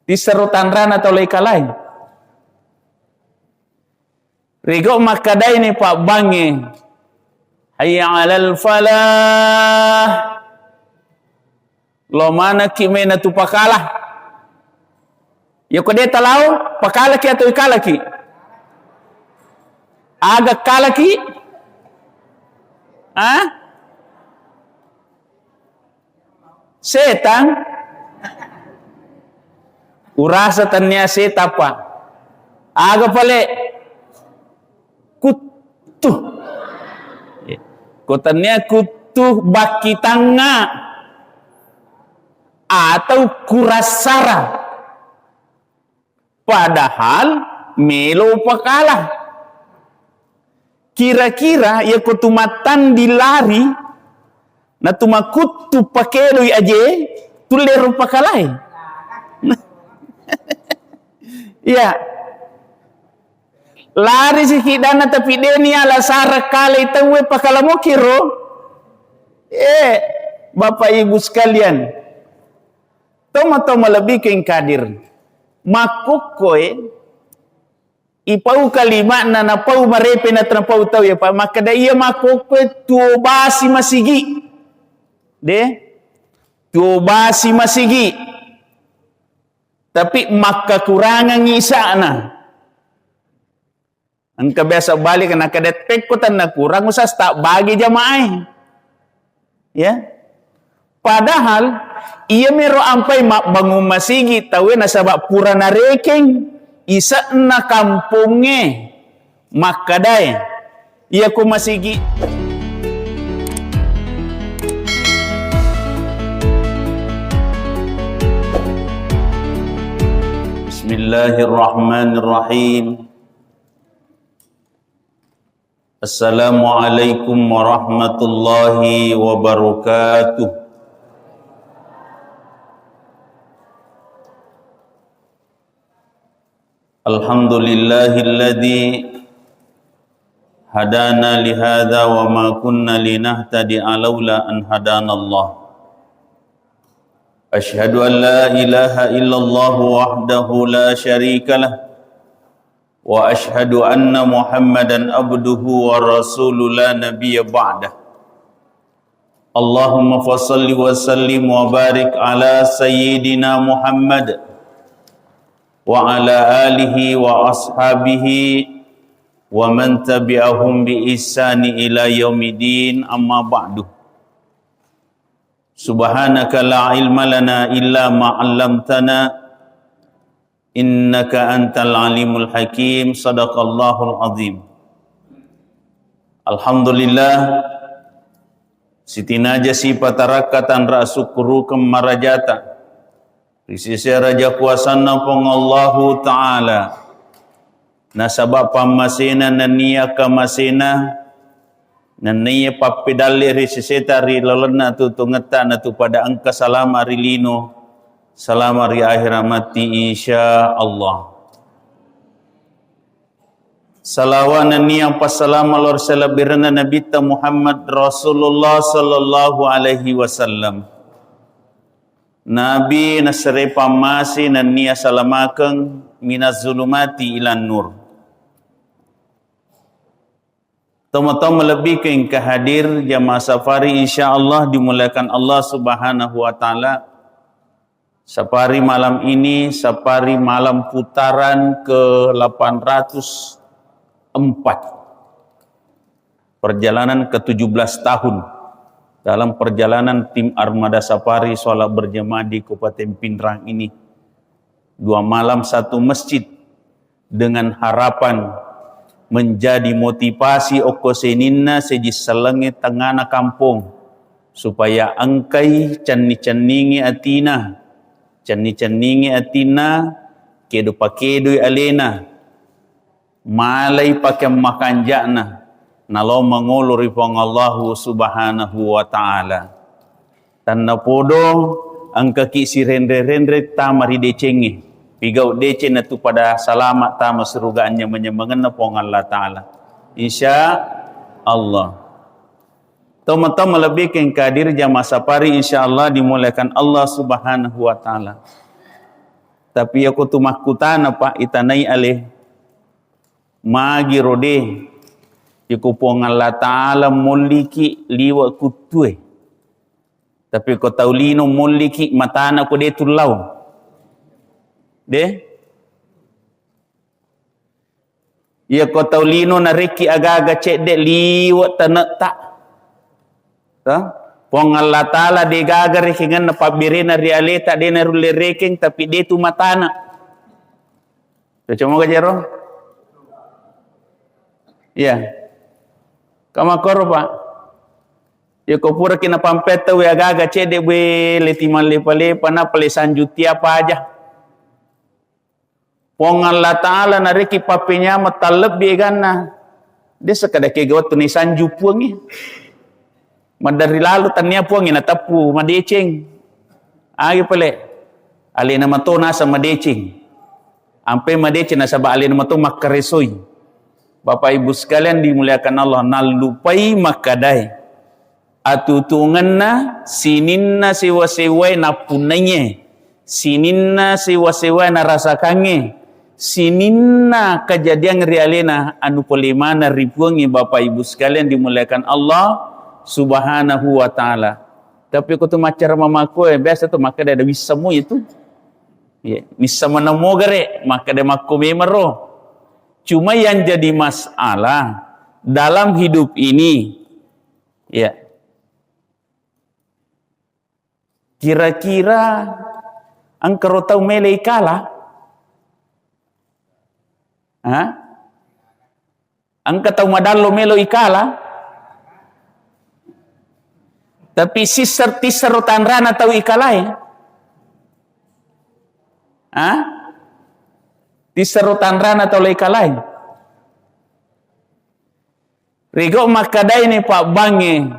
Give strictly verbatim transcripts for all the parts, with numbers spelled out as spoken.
Tissero tanrana tau lai kalai. Rigau makkadaini pabbangnge, "Hayya 'alal falah." Lo manekki mena tu pakala. Yako de talao, pakalaki atau ikalaki? Aga kalaki? Ah? Setang? Urasa tania setapa. Aga pale? Kuttu. Ko tania kuttu bakki tangnga atau kurassara. Padahal melo pakala. Kira-kira yako tu mattandi lari, na tu makuttu pakedoi aje, tullero pakalai. Iya. Lari si kidanna tapi deni ala sara kalai tauwe pakala mokiro. Eh, Bapak Ibu sekalian, Toma-toma lebih ke engkadir. Makkukkoe ipau kalima'na napau marepe na napau tau ya, Pak. Makkeda iya makkukkoe tuo basi masigi. De? Tuo basi masigi. Tapi makkakurangang isa'na. Engka biasa balik, nakkeda pekko tenna kurang, usah tak bagi jamaah. Ya. Padahal iya mero ampai mabbangung masigi tauwe nasaba pura narekeng ise'na kampongnge makkadae iya ko masigi. Bismillahirrahmanirrahim. Assalamualaikum warahmatullahi wabarakatuh. Alhamdulillahilladzi hadana lihadza wa ma kunna linahtadi'a laula an hadanallah. Asyhadu an la ilaha illallah wahdahu la syarikalah. Wa asyhadu anna Muhammadan abduhu wa rasuluh la nabiyya ba'dah. Allahumma fasalli wa sallim wa barik ala sayyidina Muhammad wa ala alihi wa ashabihi wa man tabi'ahum bi ihsani ila yaumiddin, amma ba'du. Subhanaka la ilma lana illa ma 'allamtana, innaka antal alimul hakim. Sadaqallahul azim. Alhamdulillah, sitinaja sipatarakka tanra asukkurukeng marajata ri sese raja kuasanna Puang Allahu Ta'ala. Nasaba pammasena nennia kamasena, nennia pappedalle ri seseta ri lalenna tutungetta, natu pada engka salama ri lino, salama ri ahera matti, insya Allah. Salawa nennia passalama lao ri salebbirenna Nabitta Muhammad Rasulullah sallallahu alaihi wasallam. Nabi nasere pammase nennia salamakeng minaz zulumati ilan nur. Toma-toma lebbi ke engka hadir jamaah safari, insya Allah dimuliakan Allah Subhanahu wa Ta'ala. Safari malam ini, safari malam putaran ke delapan ratus empat. Perjalanan ke tujuh belas tahun dalam perjalanan tim Armada Safari sholat berjamaah di Kabupaten Pinrang ini. Dua malam satu masjid dengan harapan menjadi motivasi okko seninna sejissellengnge tengngana kampong supaya engkai cenni-cenningi atina, cenni-cenningi atinna, kedo-pakedoi alena. Malai pakeang makanja'na, nalao mangolo ri Puang Allahu Subhanahu wa Ta'ala. Tennapodo engkaki sirenre-renre tama ri decengnge, pigau deceng natu pada salama tama suruga anyameng-nyamengenna Puang Allah Ta'ala. Insya Allah. Toma-toma lebbi ke engka hadir jamaah safari, insya Allah dimuliakan Allah Subhanahu wa Ta'ala. Tapi iyako tu makkutana, Pak, itanai ale, magi ro de, iko Puang Allah Ta'ala molliki liwa kuttue. Tapi ko tau lino molliki matana ko de tullau. De? Iyako tau lino narekki aga-aga cedde liwe' tane'ta. Toh? Puang Allah Ta'ala de gaga rekengenna pabberena ri aleta, de narulle rekeng, tapi de tu matana. Cocok moga jero? Iya. Kamakkoro, Pak. Iyako puraki napampetta we aga-aga cedde, we, le timalepa-lepa, nappa le sanjutti apa aja. Puang Allah Ta'ala narekki pappenyameng tallebbi eganna. De sekkeda kega wettu nisanju Puangnge. Maderri lalo tannia Puangnge nateppu madeceng. Agi pale. Alena mato naseng madeceng. Ampe madeceng nasaba alena mato makkaresoi. Bapak Ibu sekalian dimuliakan Allah, nallupai makkadae. Atutungenna sininna sewa-sewae nappunnaiye, sininna sewa-sewae narasakangnge, sininna kajadiang ri alena anu pole maneng ri Puangnge, Bapak Ibu sekalian dimuliakan Allah Subhanahu wa Ta'ala. Tapi ko tu maccara mamakkoe, biasa tu makkeda ada wissamo itu. Iya, wissamo namo gare, makkeda makko memang ro. Cuma yang jadi masalah dalam hidup ini, iya. Kira-kira engka ro tau melo ikala? Ha? Engka tau madallo melo ikala? Tapi sisser-, tissero tanrana tau ikalae? Ha? Tissero tanrana tau ikalae? Rigo makkadaini pabbangnge,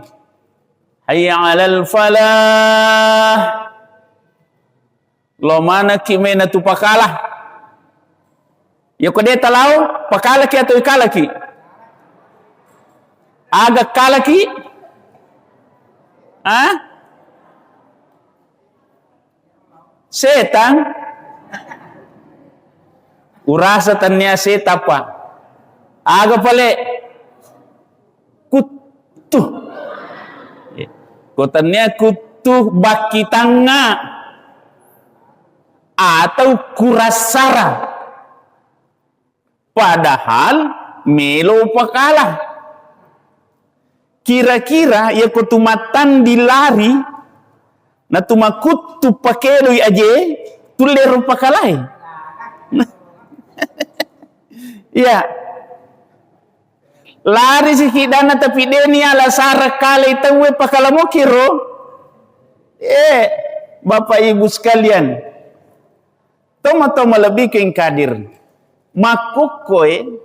"Hayya 'alal falah." Lo manekki mena tu pakala. Yako de talao, pakalaki atau ikalaki? Aga kalaki? Ah? Setang? Urasa tannia setang, Pak. Aga pale? Kuttu. Ko tannia kuttu bakki tangnga atau kurassara. Padahal melo pakala. Kira-kira yako tu mattanding lari, na tu makuttu pakeloi aje, tulle ro pakalae. Iya. Lari sikiddanna tapi deni ala sara kalai tauwe pakala mokiro. Eh, Bapak Ibu sekalian. Tomatoa malebbi keng kadir. Makkukkoe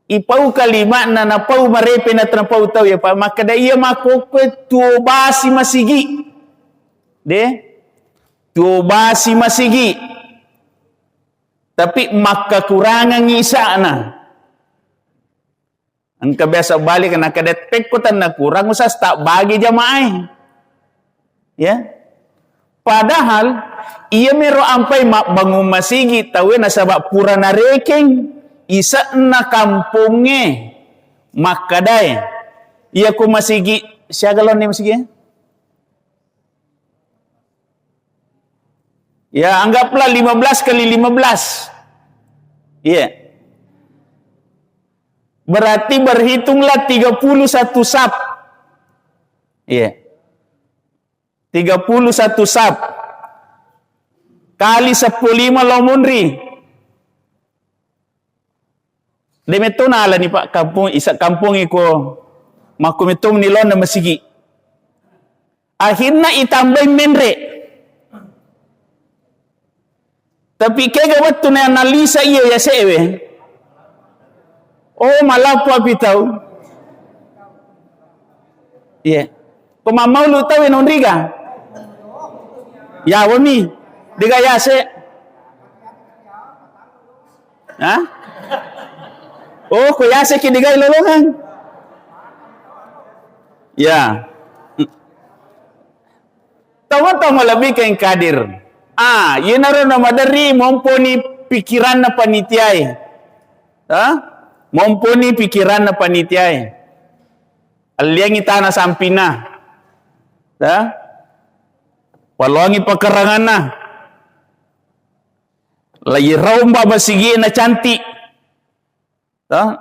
ipau kalima'na, napau marepe, na tenapau tau ya, Pak. Makkeda iya makkokkoe tuo basi masigi. De? Tuo basi masigi. Tapi makkakurangeng isa'na. Engka biasa balik nakkeda pekko tenna kurang usah stak bagi jamaah. Ya. Padahal iya mero ampai mabbangung masigi tauwe nasaba pura narekeng ise'na kampongnge makkadae. Iya ko masigi siaga laonne masigi? Ya, anggaplah lima belas kali lima belas. Iya. Berarti berhitunglah tiga puluh satu saf. Iya. Tiga puluh satu saf kali seppulo lima lo munri. De metto nalani, Pak, kampung, isa kampung iko makko metto ni laonna masigi. Akhirna itambai menre. Tapi kega wettu na nalisa iya yase'e we. Oh, malappo api tau. Iya. Ko mammaulu tau e nonriga? Yawami. Dega yase. Ha? Oh, ko yaseki degai lolongang. Ya. Tau-tau malebbi keng kadir. Ah, iyanaro namaderri momponi pikiranna panitiae. Ha? Momponi pikiranna panitiae. Alliangi tana sampinna. Ha? Paloangi pakaranganna. Lairomba masigie na cantik. Toh?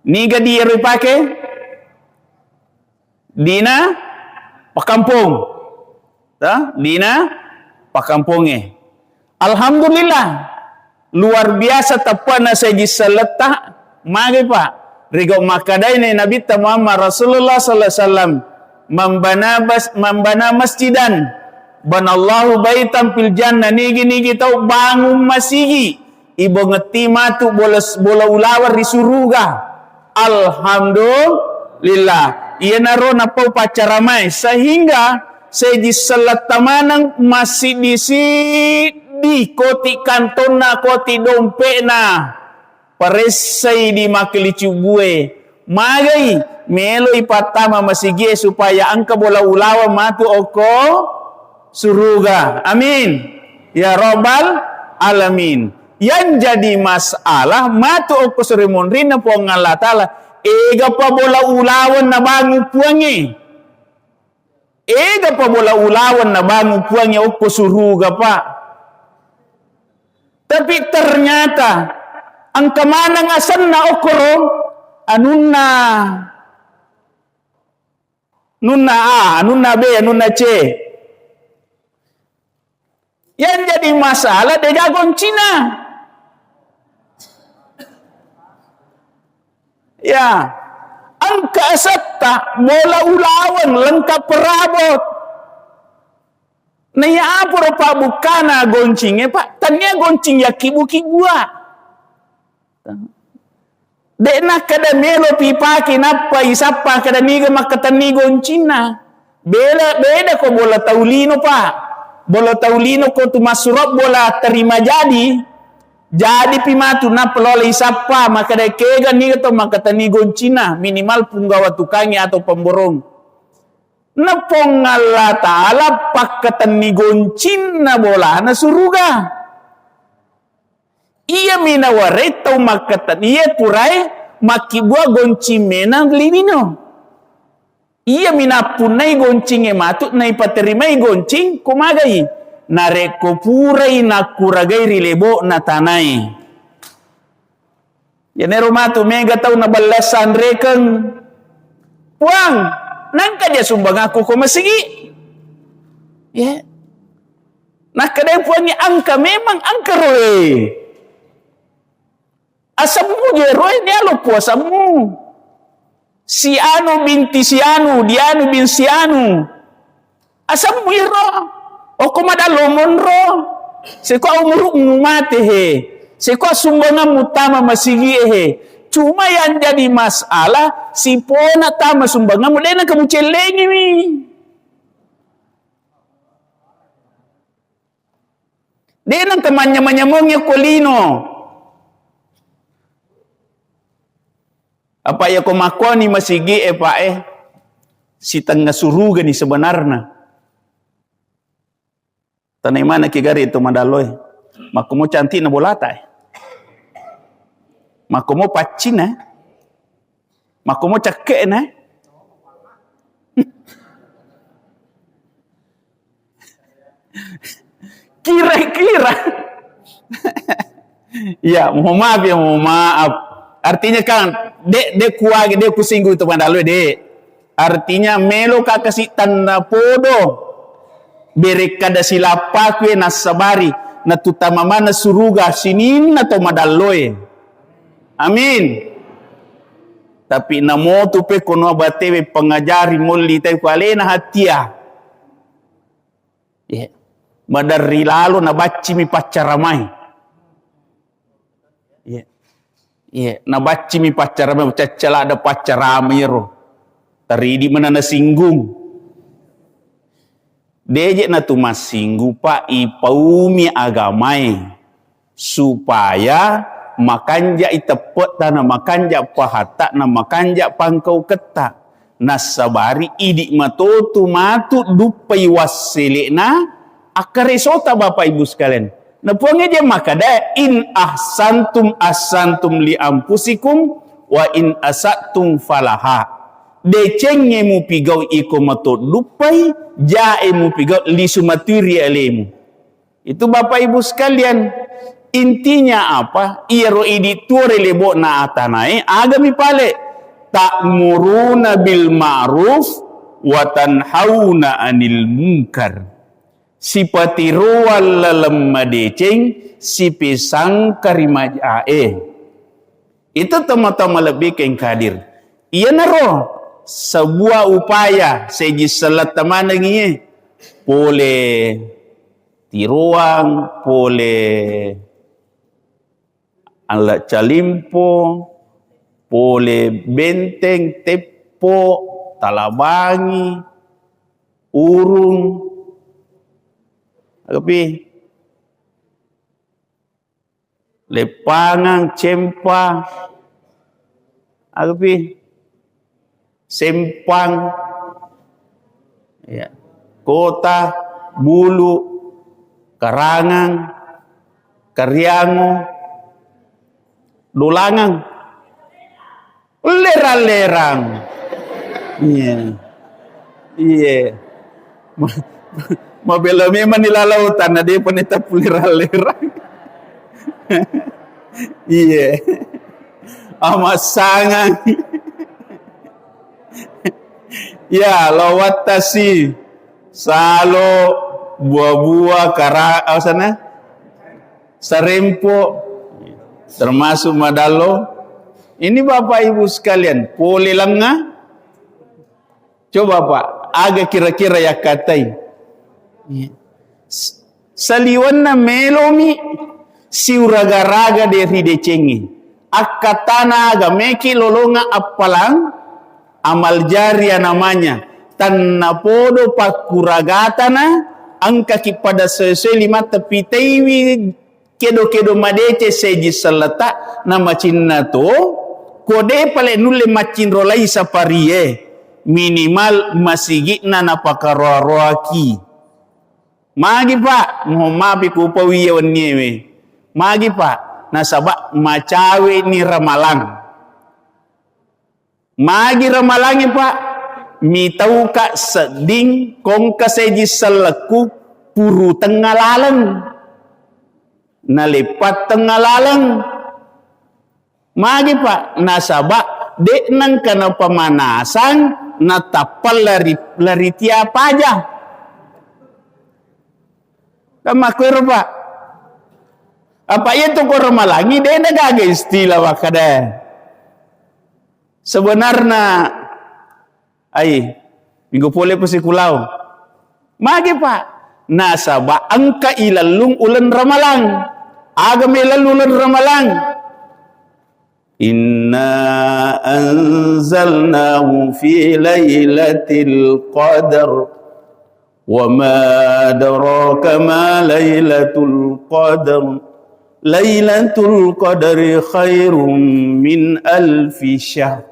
Niga di ero ipake? Dina pakampong. Toh? Dina pakampongnge. Alhamdulillah. Luar biasa teppana seji selletta. Magi, Pak? Rigo makkadai na Nabitta Muhammad Rasulullah sallallahu alaihi wasallam, "Man bana bas-, man bana masjidan, banallahu baitan fil jannah." Nigi-nigi tau bangun masigi, ibongetti matu bola, bola ulaweng ri suruga. Alhamdulillah. Iyanaro napau paccaramae, sehingga seji selletta maneng massiddi-siddi koti kantonna, koti dompe'na. Paressai di makkelicubbue. Magai meloi pattama masigie supaya engka bola ulaweng matu okko suruga. Amin. Ya Rabbal Alamin. Yang jadi masalah, matu okko suri monrinna Puang Allah Ta'ala, egapa bola ulaweng nabangung Puangnge? Egapa bola ulaweng nabangung Puangnge okko suruga, Pak? Tapi ternyata engka maneng asenna okkoro anunna, anunna A, anunna B, anunna C. Yang jadi masalah degaga goncina. Ya, engka asetta bola ulaweng lengkap perabot. Naiya apuro pabbukkana goncingnge, Pak, tania goncing yakkibbu-kibbua. De'na kada melo pipake nappa isappa kada niga makkatenni goncinna. Bela, beda ko bola tau lino, Pak. Bola tau lino ko tu massurok bola terima jadi. Jadi pi matu nappa lola isappa, makkada kega niga to makkatenni goncinna, minimal punggawa tukangi atau pemborong. Na Puang Allah Ta'ala pakkatenni goncinna bolana suruga. Iyami nawarai tau makkateni, iya purae makkibbua goncing menang lino. Iyami nappunnai goncingnge matu, naipaterimai goncing, ko magai? Narekko purai nakkuragai ri lebo'na tanae. Iyanaro matu mega tau naballessa anrekeng, "Puang, nangka ja sumbangakku ko masigi?" Ya. Nakkadai Puangnge, "Engka memang, engka roe. Asemmu je roe, nialo puasemmu. Si anu binti si anu, dianu bin si anu. Asemmu iro. Okko madallo monro. Seko umuru'mu mate he. Seko sumbanganmu tama masigi he. Cuma yang jadi masalah, sipona tama sumbanganmu, dena kamu cellengiwi." De nengka manyameng-nyamengngi ko lino. Apa iya ko makkoni masigi e, Pak, e, sitengnga surugani sebenarna. Tanai manekki gare to madallo e. Makkomo cantikna bolata e. Makkomo paccina e. Makkomo cekke'na. Kira-kira. Ya, mohon maaf ya, mohon maaf. Artinya kan, de, de kuage, de kusinggung itu pada lu, de. Artinya melo ka kasi tanna podo. Berekkada silappaku e nassabari natutama maneng suruga sininna to madalloe. Amin. Tapi namotu pe kono batewe pengajari molli tai ku alena hatia. Iya. Maderri lalo nabaccimi paccaramai. Iya. Iya, nabaccimi paccaramai, caccalada paccaramai ro. Taridi mana nasinggung. Deje natu massinggu, Pak, ipaumi agamae supaya makanjai teppe'ta na makanja pahatta na makanja pangkauketta. Nassabari idi matotu matu duppai wassele'na Akkaresota, Bapak Ibu sekalian. Na Puang Eja makkeda, "In ahsantum ahsantum li anfusikum wa in asatum falaha." Decengnge mupigau iko matoduppai, jae mupigau lisu matui ri alemu. Itu Bapak Ibu sekalian. Intinya apa? Iyaro idi tuo ri lebo'na atanae, agami pale? Ta'muruna bil ma'ruf wa tanhauna 'anil munkar. Sipatiroang laleng madeceng, sipesangka ri majae. Itu tomatoa malebbi keng kadir. Iyanaro sebuah upaya seji selletta manengi e. Pole tiroang, pole Alla Calimpo, pole Benteng, Teppo, Talabangi, Urung, agapi, Leppangang, Cempa, agapi, Sempang, ya, Kota, Bulu, Karangang, Kariango, Dolangang, Lerang-lerang. Iya. Iya. Ma-, mabela memang ni lalautan, na depa ni tappu lerang-lerang. Iya. Amassangang. Ya, Lowattasi, Salo, Bua-bua, Kara-, apa sana? Sarempo, termasuk Madallo. Ini Bapak Ibu sekalian, pole lengnga. Coba, Pak, aga kira-kira yakkatai? S-, saliwenna melomi siuraga-raga de-, ri decengnge. Akkatana aga meki lolonga appalang amal jariah namanya. Tannapodo pakkuragatana engkaki pada sesuai limatta pitaiwi kedo-kedo madeceng seji selleta, na macinna to, ko de pale nulle maccinro lai saparie, minimal masigi'na napakaroa-roaki. Magi, Pak? Mohon maaf, ku upawi iya wenniewe. Magi, Pak? Nasaba macawe ni ramalang. Magi ramalangnge, Pak? Mitauka sedding kongka seji sellekku puru tengnga laleng. Naleppa tengnga laleng. Magi, Pak? Nasaba de nengka napamanasang natappa lari, lari tia paja. Kan makkuero, Pak. Apa iya tu ko ramalangi de na gaga istilah wakkada. Sebenarna, ai, minggu pole pasi kulau. Magi, Pak? Nasaba engka ilellung uleng ramalang. Aga melellung uleng ramalang? Inna anzalnahu fi lailatul qadar. Wa ma adraka ma lailatul qadar. Lailatul qadri khairum min alfi syahr.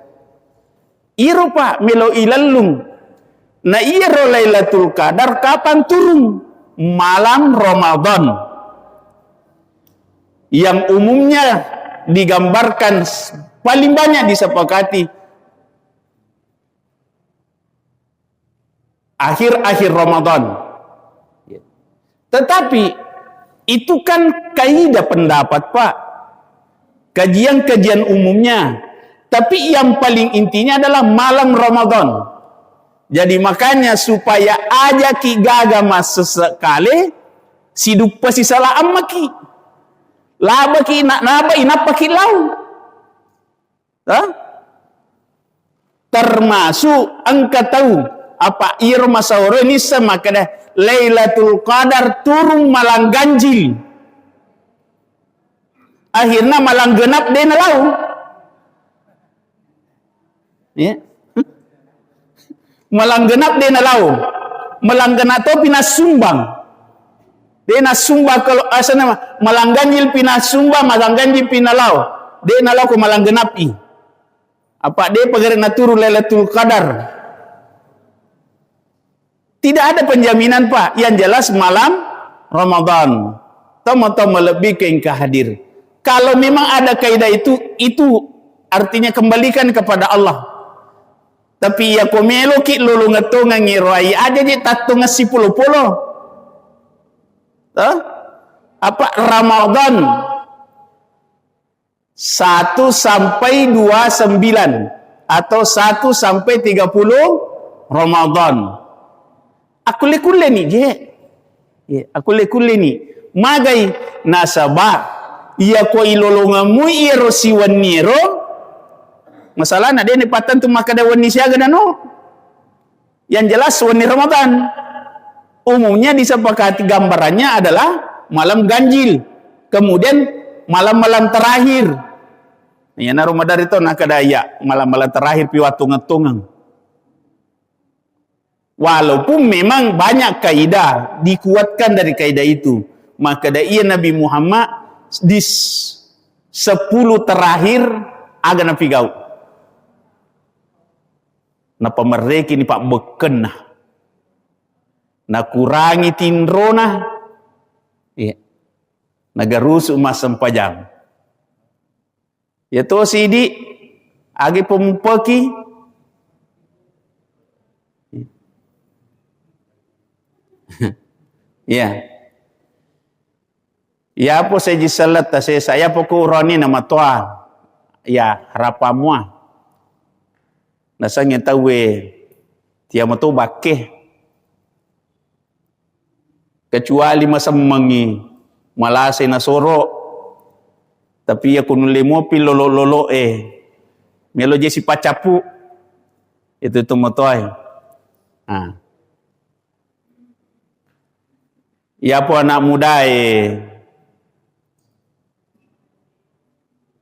Iro, Pak, melo ilellung. Na iyaro Lailatul Qadar kapan turun? Malam Ramadan. Yang umumnya digambarkan s-, paling banyak disepakati akhir-akhir Ramadan. Tetapi itu kan kaidah pendapat, Pak. Kajian-kajian umumnya. Tapi yang paling intinya adalah malam Ramadan. Jadi makanya supaya aja ki gaga massesekale, siduppa sisala ammaki. Labaki na-, naba inappaki lau. Ha? Termasuk engka tau, apa iro masauro nissa makkeda, Lailatul Qadar turun malang ganjil. Akhirna malang genap de nalau. Ya. Malang genap de nalau. Malang genap topi nassumbang. De nassumbang kalau asana malang ganjil pi nassumbang, malang ganjil pi nalau. De nalau ko malang genap i. Apa de pagare naturu Lailatul Qadar. Tidak ada penjaminan, Pak. Yang jelas malam Ramadan, tomatoa malebbi ke engka hadir. Kalau memang ada kaidah itu, itu artinya kembalikan kepada Allah. Tapi iya ko meloki lolongeng tongengngi ro ai, aja je tattonga sipolo-polo. Hah? Apa Ramadan satu sampai dua sembilan atau satu sampai tiga puluh Ramadan. Akulle-kulle ni je. Iya, akulle-kulle ni. Magai nasaba iya ko ilolongemmu iyaro siwenni ero, masalahna de' ni pattentu makkeda wenni siaga nano. Yang jelas wenni Ramadan. Umumnya disepakati gambarannya adalah malam ganjil. Kemudian malam-malam terakhir. Iyanaro maderri to nakkeda iya malam-malam terakhir pi wattu ngettongeng. Walaupun memang banyak kaidah dikuatkan dari kaidah itu. Makkeda iya Nabi Muhammad di s-, sepuluh terakhir aga napigau. Napamerrekini pabbekkenna. Nakurangi tinrona. Iya. Nagarusu massempajang. Iya to sidi, agi pemumpaki. Iya. Iyapo seji selletta sesa, iyapo ku urani namatoa. Iya, harapammua. Nasengnge tauwe tiamato bakke. Kecuali masemmengngi, malasai nasoro. Tapi iya ko nulle mopi lolo-lolo e, melo je sipaccapu. Itu tu matoai. Ah. Iyapo anak muda e.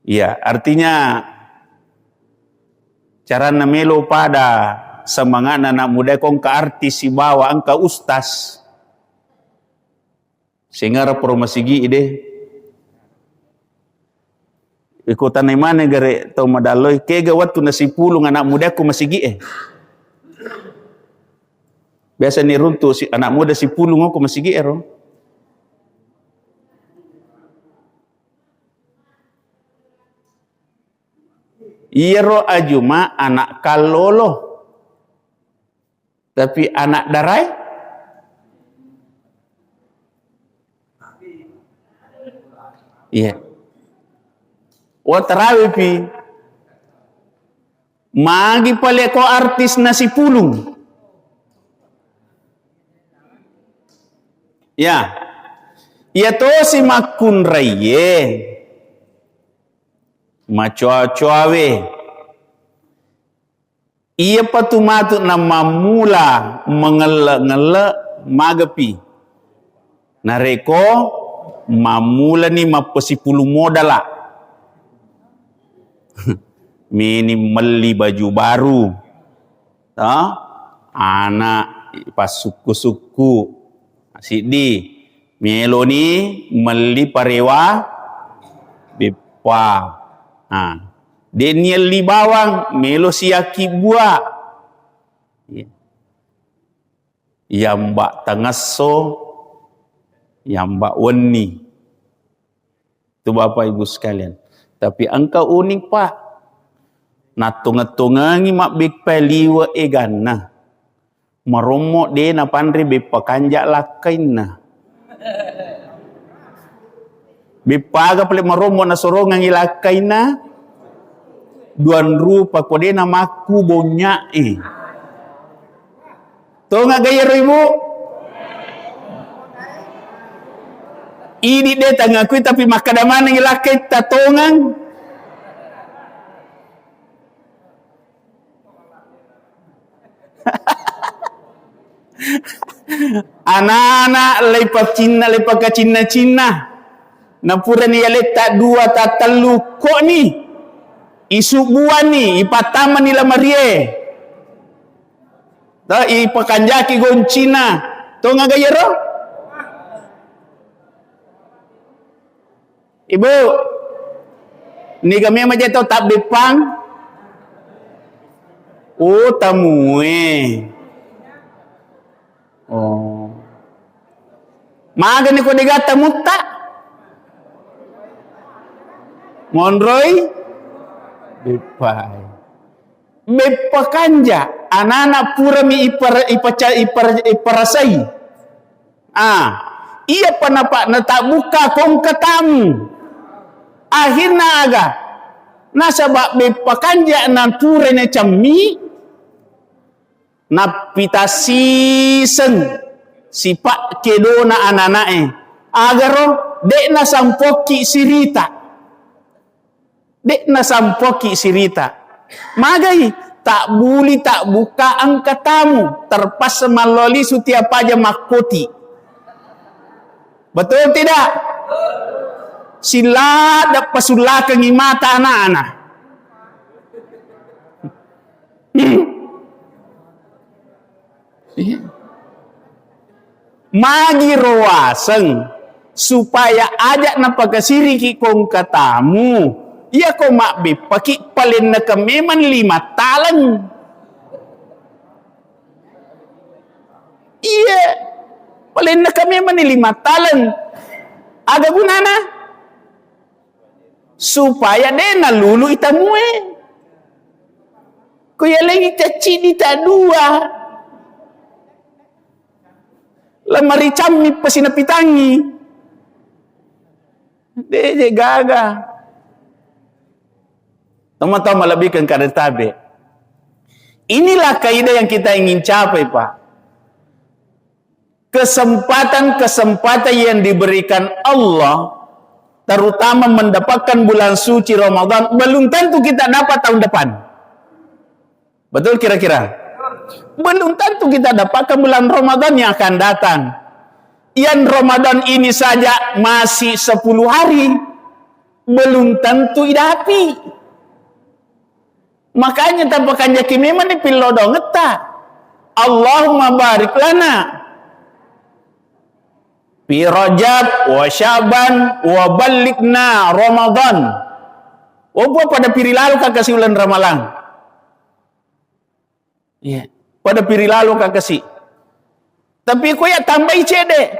Iya, artinya caranna melo pada semangatna anak muda ko engka artis sibawa engka ustaz. Sengara poro masigi de. Iko tanai maneng gare tau madalloi, kega wattu nasipulung anak muda ko masigi e. Biasa ni runtu si, anak muda sipulung ko masigi ero. Iyaro ajuma anak kallolo. Tapi anak darai? Iya. Wa tarawe pi. Magi pale ko artis nasipulung. Ya. Iya tosi makkunraiye. Macoa-coawe. Iyapa tu matu namammula mangelle-ngelle, magapi. Narekko mammulani mappasipulung modala. Meni melli baju baru. To? Ana passukku-sukku. Siddi, meloni melli parewa beppa. Ha. De'ni elli bawang, melo siakkibbua. Iya. Yamba tangesso, yamba wenni. Itu Bapak Ibu sekalian. Tapi engka unik, Pak. Nattongeng-tongengi mabbeppa liwe eganna. Marommo de napanre beppa kanja lakkainna. Beppaga pale marommo nasorongangi lakkainna. Duan rupa ko de namakku bonnya'e. Tonga ga iyaro, Ibu? Idi de tangakui tapi makkada manengi lakkai tatongeng. Anana leipacinna, leipakacinna-cinna. Napurani yaletta dua tatellu ko'ni. Isubbuanni, ipattamani lamarie. To, ipakanjaki goncina. Tonga ga iyaro? Ibu, niga memang je tau tabbeppang? Oh, tamue. Oh. Magani ko degatta mutta? Monroi beppai. Beppa kanja, anana purami ipar-, ipaca-, ipar-, iparasai. Ah, iya pa napa-, natabukka kongka tamu. Akhirna aga? Nasaba beppa kanja na pura nacammi, nappita siseng sipa kedona anana'e. Agaro de' nasampokki sirita. De' nasampokki sirita. Magai? Tabbuli tabbukka engka tamu, terpaksa mallo lisu tiap aja makkoti. Betul tidak? Sila deppa sullakengi mata anak-anak. Iya. Magi ro waseng supaya aja napakasiriki kongka tamu. Iya ko mabbeppaki palennakeng memang lima taleng. Iya. Palennakeng memang ni lima taleng. Aga gunana? Supaya de' nalulu itamue. Ko yalengi cacciddi ta dua. Lamari cammi pasi napitangi. De' je gaga. Teman-teman lebih ke engka tabe. Inilah kaidah yang kita ingin capai, Pak. Kesempatan-kesempatan yang diberikan Allah, terutama mendapatkan bulan suci Ramadan, belum tentu kita dapat tahun depan. Betul kira-kira? Belum tentu kita dapatkan bulan Ramadan yang akan datang. Yang Ramadan ini saja masih sepuluh hari, belum tentu idapi. Makanya tapakanjaki memang ni pillodongetta. Allahumma barik lana fi Rajab wa Syaban wa ballighna Ramadan. Opo pada pirilalu ka kasi uleng Ramalang. Iya. Pada pirilalu ka kasi. Tapi ko ya tambai cede.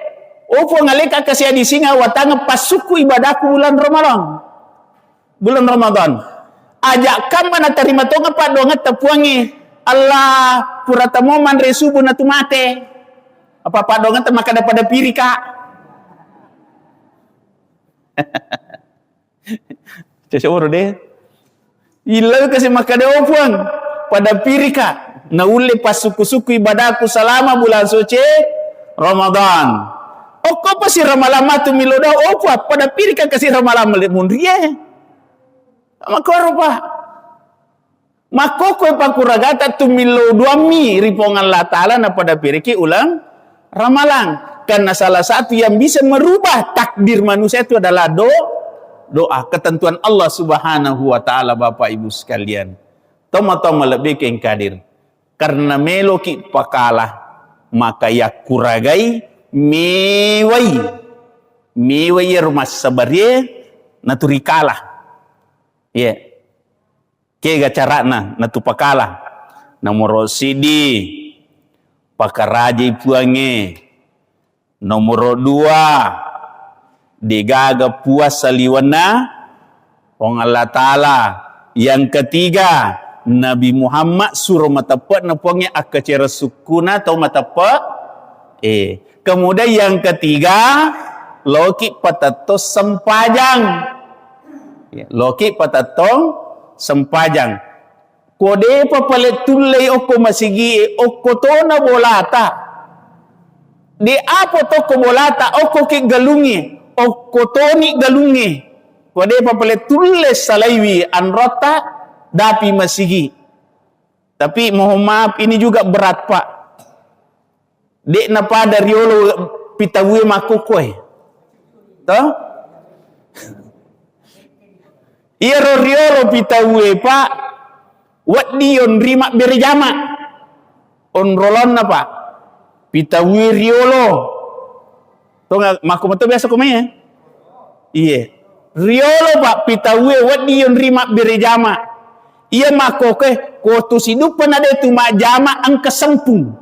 Opo ngaleka kasi adi singa watang pasukku ibadahku bulan Ramalang. Bulan Ramadan. Aja kamma natarima tonga paddoangetta Puangnge. Allah, pura tamo manre subuh natu mate. Apa paddoangetta makkada pada pirika. Cocok uro de. Illau kasi makkada, "Oh Puang, pada pirika naulle passukku-sukku ibadahku selama bulan suci Ramadan." Okko pasi Ramalang matu millau doa, "Oh Puang, pada pirika kasi Ramalang male munrie." Makkoro, Pak. Makkokkoe pakkuragata tu millau doammi ri Puang Allah Ta'ala napada piriki uleng Ramalang. Karena salah satu yang bisa merubah takdir manusia itu adalah do-, doa, ketentuan Allah Subhanahu wa Ta'ala, Bapak Ibu sekalian. Tomatoa malebbi kengkadir. Karena meloki pakala, maka yakkuragai mewai. Mewai ero massabarie naturikala. Iya. Kega cara'na natupakala? Nomoro siddi, pakarajai Puangnge. Nomoro dua, degaga puang saliwenna Puang Allah Ta'ala. Yang ketiga, Nabi Muhammad suro mateppe'na Puangnge akkacere sukkuna tau mateppe'. Eh, kemudian yang ketiga, loki patettong sempajang. Ya, loki patettong sempajang. Ko depa pale tullei okko masigie, okko tona bolata. De apa tokko bolata, okko ki galungnge, okko toni galungnge. Ko depa pale tulle salaiwi anrotta, dapi masigi. Tapi mohon maaf, ini juga berat, Pak. De'na pada riolo pitawue makkokkoe. Toh? Iyaro riolo pitawue, Pak, wedding yonri mabbere jama. Onrolonna, Pak. Pitawue riolo. Tonga, makko meto biasa ko mai, eh? Iye. Riolo, Pak, pitawue wedding yonri mabbere jama. Iya makkoke, ko tu siduppa na de tu majjama engka sempung.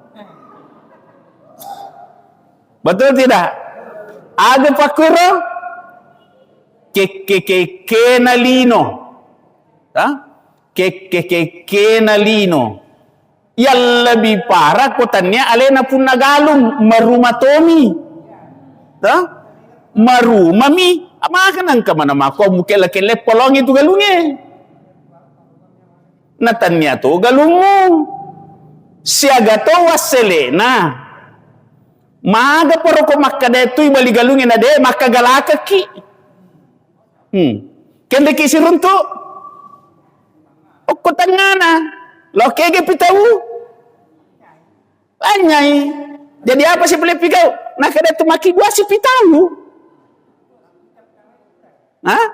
Betul tidak? Aga pakkuro? Kekke-kekkena lino. Ha? Kekke-kekkena lino. Yang lebih parah ko tania alena punna galung, maruma tomi. Ha? Marumami. Maka nangka mana mako mukella-kelle polongi tu galunge. Na tania to galungmu. Siaga to wasselena. Maga poro ko makkada tui bali galunge na de makkagalakekki. Hmm. Kendeki siruntu. Okko tengana. Lo kege pitau. Anyai. Jadi apa sih boleh pigau? Nah, kada tu maki buah si pitau. Hah?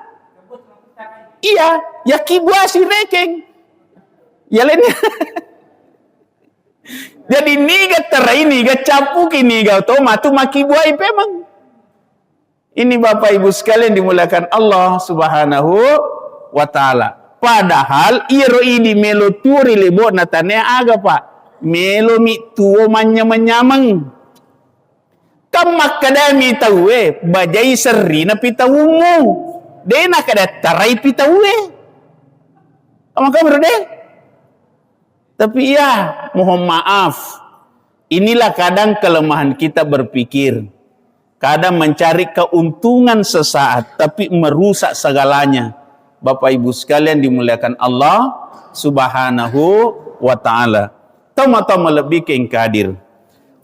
Iya, ya ki buah si rekeng. Ya lainnya. Jadi niga terai, niga capuki, niga to matu maki buah pemang. Ini Bapak Ibu sekalian dimuliakan Allah Subhanahu wa Ta'ala. Padahal iyaro idi melo tuo ri lebo'na tane aga, Pak? Melo mi tuo manyameng-nyameng. Kan makkadami tauwe, bajai serrina pitaumu. De nakada tarai pitauwe. Kamu kamar de? Tapi ya, mohon maaf. Inilah kadang kelemahan kita berpikir. Kadang mencari keuntungan sesaat, tapi merusak segalanya. Bapak Ibu sekalian dimuliakan Allah Subhanahu wa Ta'ala. Tau-tau malebbi keng kadir.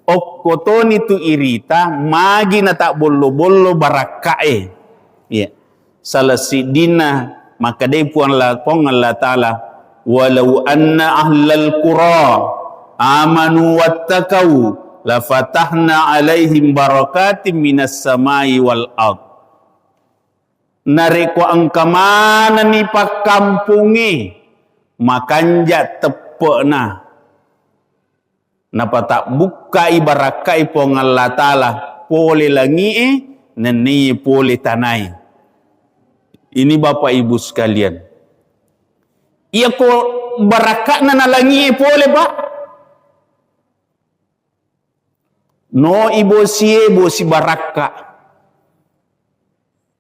Okkotoni tu irita, magi natabbollo-bollo barakkae. Iya. Salah siddinna makkedai Puang La-, Puang Allah Ta'ala, "Walau anna ahlal qura amanu wattaqau lafatahna alaihim barakatim minas samai wal ard." Narekko engka manenni pakkampongnge makanja teppe'na, napatabbukkai barakkai Puang Allah Ta'ala pole langi'e, nenniye pole tanae. Ini Bapak Ibu sekalian. Iyako barakka'na na langi'e pole, Pak. No i bosie, bosi barakka.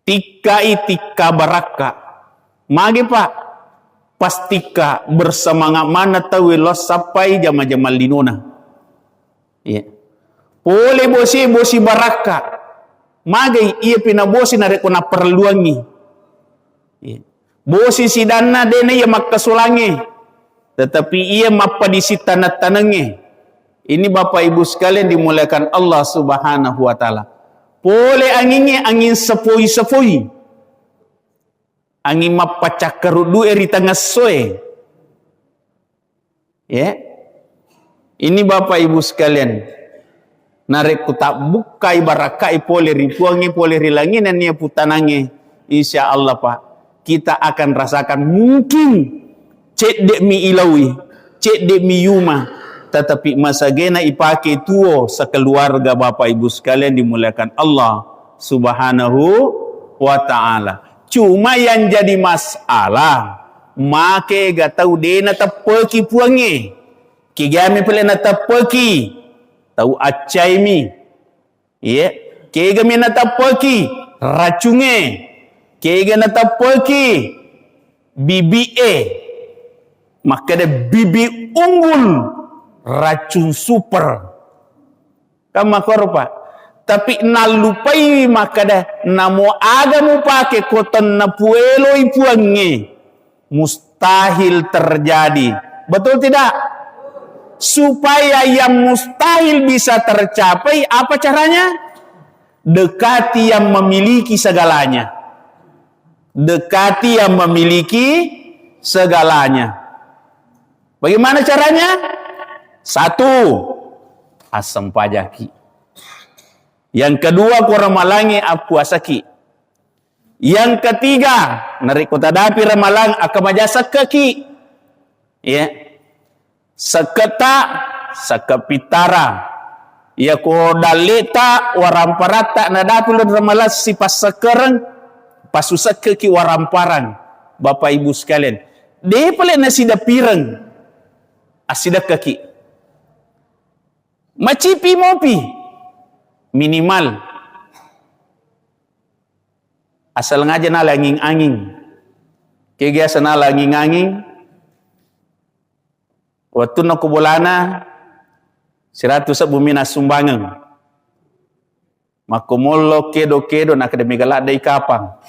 Tikkai tikka barakka. Magi, Pak? Pas tikka, bersemangat maneng tauwe lo sappai jama-jamang linona. Iya. Pole bosi, bosi barakka. Magai iya pina bosi narekko naparelluangngi. Iya. Bosi sidanna dena iya makkasolangnge, tetapi iya mappadisi taneng-tanengnge. Ini Bapak Ibu sekalian dimuliakan Allah Subhanahu wa Ta'ala. Pole angingnge angin sepoi-sepoi. Angin mappacakkaruddu'e ri tangessoe. Ya. Ini Bapak Ibu sekalian, narekko tabbukkai barakkai pole ri Puangnge, pole ri langi nennia putanangnge, insya Allah, Pak, kita akan rasakan mungkin cedde'mi ilaui, cedde'mi yuma, tetapi masagena ipake tuo sekeluarga Bapak Ibu sekalian dimuliakan Allah Subhanahu wa Ta'ala. Cuma yang jadi masalah, make ga tau de nateppeki Puangnge. Kegami pale nateppeki, tau accaimi. Iye, kegami nateppeki, racungnge. Kega nateppeki, bibi'e. Makkeda bibi unggul, racun super. Kan makkoro, Pak. Tapi nallupaiwi makkeda, namo aga mupake ko tennapueloi Puangnge, mustahil terjadi. Betul tidak? Supaya yang mustahil bisa tercapai, apa caranya? Dekati yang memiliki segalanya. Dekati yang memiliki segalanya. Bagaimana caranya? Satu, assempajaki. Yang kedua, ko ramalangi, appuasaki. Yang ketiga, narekko tadapi ramalang, akkamaja sekkeki. Ya. Sekketa, sekke pittara. Iyako dalleta, waramparatta, nadapi lo ramalang sipassekkereng, pasusekkeki waramparang. Bapak Ibu sekalian, de pale nasidapireng, assidekkeki. Macipi mopi, minimal. Asal ngaja nala anging-anging. Kegi asa nala anging-anging. Wettunna ko bolana, siratu sebbu mi nassumbangeng. Makko mollo kedo-kedo, nakkeda mega ladde i kapang.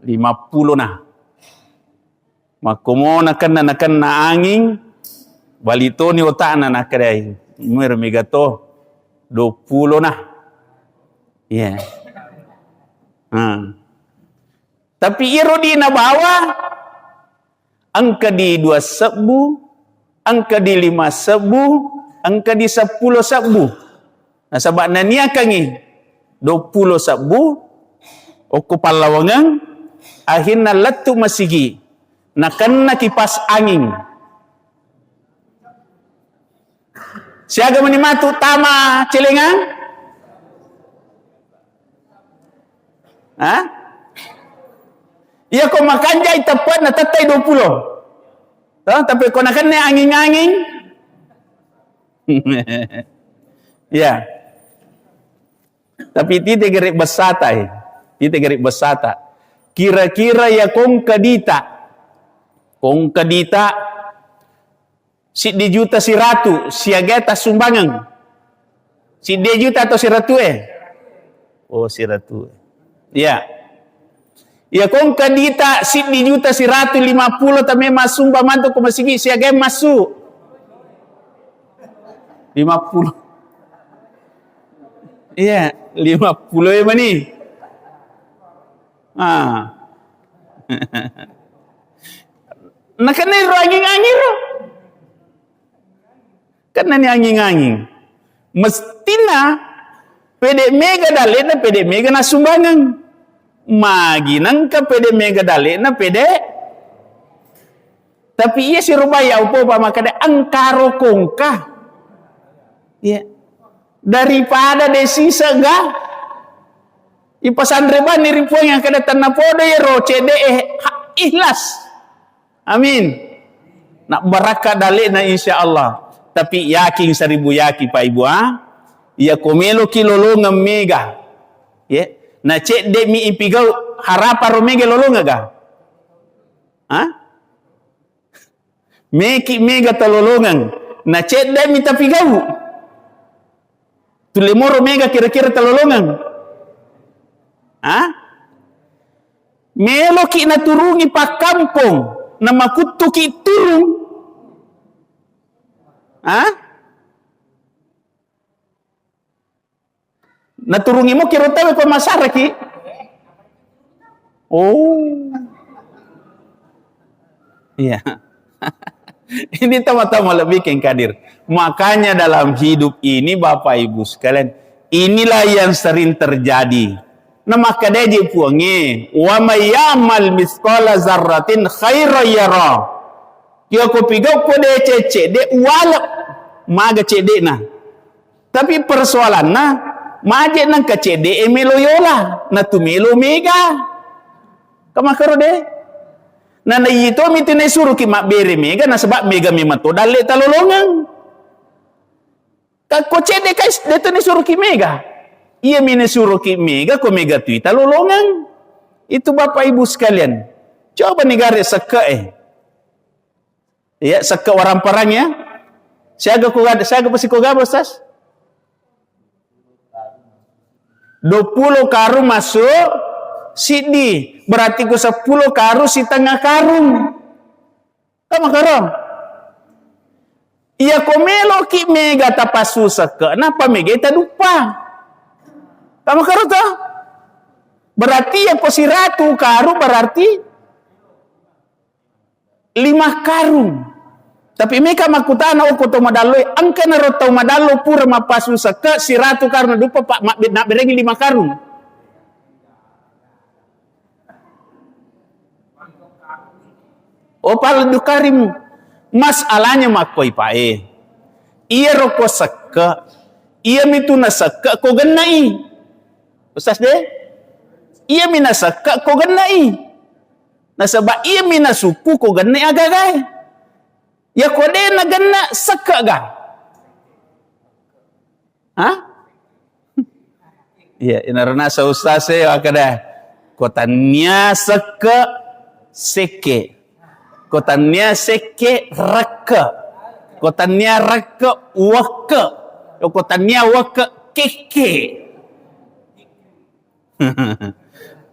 Lima pulo na. Makko mo nakenna, nakenna anging, bali toni otakna, nakkeda, "Muero mega to, dua pulo na." Iya. Hmm. Tapi iyaro di nabawa, engka di dua sebbu, engka di lima sebbu, engka di seppulo sebbu. Nasaba naniakangngi dua pulo sebbu okko pallawangeng, akhirna lettu masigi, nakenna kipas angin. Siaga mani matu tama celengang? Hah? Iya ko makanjai teppet na tettai dua pulo. Toh, tapi ko nakenna anging-anging. Ya. Tapi tite gere besata, eh. Tite gere besata. Kira-kira ya kongka dita. Kongka dita siddi juta siratu, siaga tassumbangeng? Siddi juta atau siratu e? Oh, siratu e. Iya. Iya, kongka dita siddi juta siratu lima pulo tame massumba mantu ko masigi, siaga massu? Lima pulo. Iya, lima pulo e mani. Ah. Nakenna ro anging-anging ro. Kennani anging-anging. Mestina pede mega dalle'na, pede mega nassumbangeng. Magi nengka pede mega dalle'na, pede. Tapi iya sirubai au popa makkeda engkaro kongka. Iya. Daripada de sisega. Ipasanre bani ri Puang yang kada tenna podo ya ro cede eh ha-, ikhlas. Amin. Nak barakka dalle'na insya Allah. Tapi yakin seribu yakin Pak Ibu, ah. Iya ko meloki lolongeng mega. Ya. Na cedde mi ipigau harapa ro mega lolongeng ga? Hah? Meki mega talolongeng. Na cedde mi tapigau. Tulle moro mega kira-kira talolongeng. Hah? Meloki naturungi pakkampong, namakuttuki turung. Hah? Naturungi mo kiro tawe ko masaraki. Oh. Iya. Ini tama-tama lebih keng kadir. Makanya dalam hidup ini Bapak Ibu sekalian, inilah yang sering terjadi. Na makkedaje Puangnge, "Wa may ya'mal mitsqala dzarratin khairan yara." Iya ko pigau ko de cedde uwalep maga ceddena. Tapi persoalanna, maje nengka cedde e melo yola, natu melo mega. Kamakaro de? Na, na iyitomi tu naisuroki mabbere mega, nasaba mega memang to dalle talolongeng. Ka ko cedde kai, de tu naisuroki mega. Iya mi naisuroki mega, ko mega tui talolongeng. Itu Bapak Ibu sekalian. Coba ni gare sekke e. Iya, sekke waramparang ya. Siaga ko gade, siaga pasi ko gaba, Ustaz? Dua puluh karung masuk siddi, berarti ko sepuluh karung sitengah karung. Kamakaro? Iya ko meloki mega tapassu sekke, napa mega taduppa? Kamakaro to? Berarti iya ko siratu karung berarti lima karung. Tapi meka makkutana okko tau madallo e, engka naro tau madallo pura mappasu sekke siratu karung duppa pa, mabbe-, nabberengi lima karung. Oh, pala dukarimu. Masalahnya makkoi pae. Iya roko sekke, iya mitu na sekke ko gennai. Ustaz de? Iya mi na sekke ko gennai. Nasaba iya mi nasukku ko genne agagae. Ya ko de nagenna sekke ga? Hah? Iya, inarana sa ustaz e, akkeda, Ko tannia sekke, sekke. Ko tannia sekke, rekke. Ko tannia rekke, wekke. Ko tannia wekke, kekke.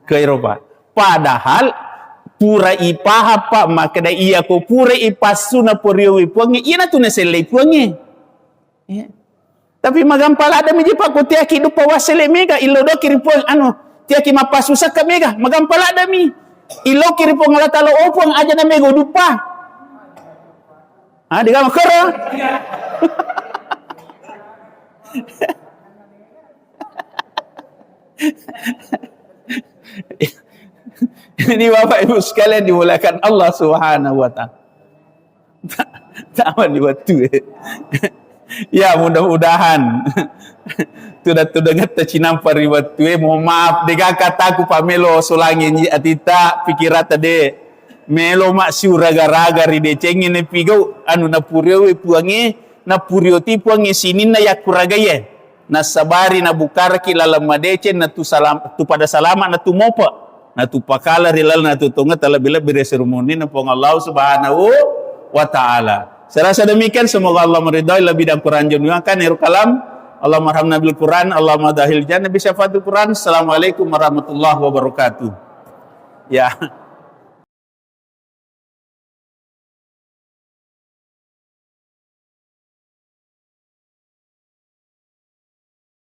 Kairopa. Padahal pura ipaham, Pak, makkeda iya ko pura ipassu naporiowi Puangnge, iyanatu nasellei Puangnge. Iya. Tapi magampa ladde mi ji, Pak, ko tiaki duppa wassele mega, illo doki ri Puang, anu, tiaki mappassusakka mega, magampa ladde mi. Illoki ri Puang Allah Taala, oh Puang, aja na mega duppa. Ah, digama koro. Ini Bapak Ibu sekalian dimuliakan Allah Subhanahu wa Ta'ala. Ta-, tawa di wettue. Ya, mudah-mudahan tudang-tudangetta cinampa ri wettue. Mohon maaf, dega kataku pamelo solangi atita, pikirata de. Melo massiuraga-raga ri decengnge nepigau, anu napuriowe Puangnge, napurioti Puangnge sininna yakkuragaie. Nassabari nabukaraki laleng madeceng, natu salam-, tu pada salama, natu mopa, natu pakala ri laleng natu tongetta, lebbi-lebbi ri serumunina Puang Allah Subhanahu wa Ta'ala. Saya rasa demikian, semoga Allah meridai lebih dan kurang jami'an. Kan ero kalam, Allahumma arhamna bil Quran, Allahumma dahil jannah bi syafaatil Quran. Assalamualaikum warahmatullahi wabarakatuh. Ya.